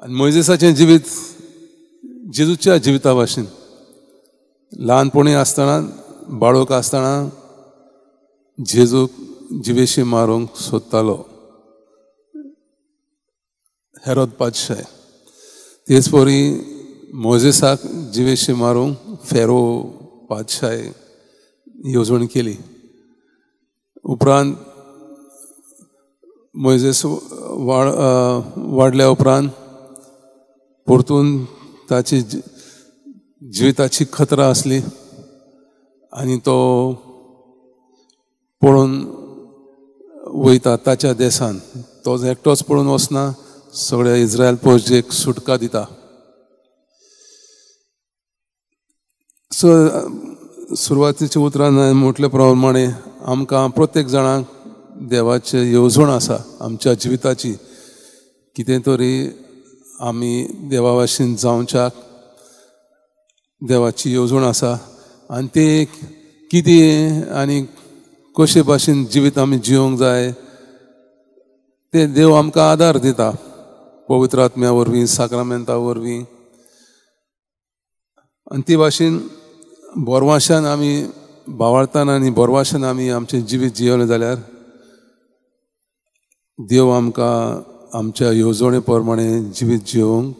आनी मोयजेसाचें जिवीत जेजूच्या जिविता भाशेन, ल्हानपणी आसतना, बाळूक आसतना जेजूक जिवेशी मारूंक सोदतालो हेरोद पातशाय. तेच परी मोजेसाक जिवेशी मारूंक फेरो पातशाय येवजण केली. उपरांत मोयजेस वाडल्या उपरांत परतून ताची जिविताची खतरा आसली आनी तो पळून वयता ताच्या देसान. तो एकटोच पळून वचना, सगळ्या इस्रायल प्रजेक सुटका दिता. सो सुरवातीच्या उतरान म्हटल्या प्रमाणे आमकां प्रत्येक जाणांक देवाचे येवजण आसा आमच्या जिविताची. कितें तरी आमी देवा भाशेन जावच्याक देवाची येवजण आसा आनी ते कितें आनी कशे भाशेन जिवीत आमी जिवंक जाय ते देव आमकां आदार दिता, पवित्र आत्म्या वरवीं, साक्रामेंता वरवीं. आनी ते भाशेन बोरवाशान आमी बावळताना आनी बोरवाशान आमी आमचें जिवीत जियेवलें जाल्यार देव आमकां आमच्या येवजणे प्रमाणे जिवीत जिवंक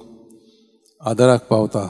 आदाराक पावता.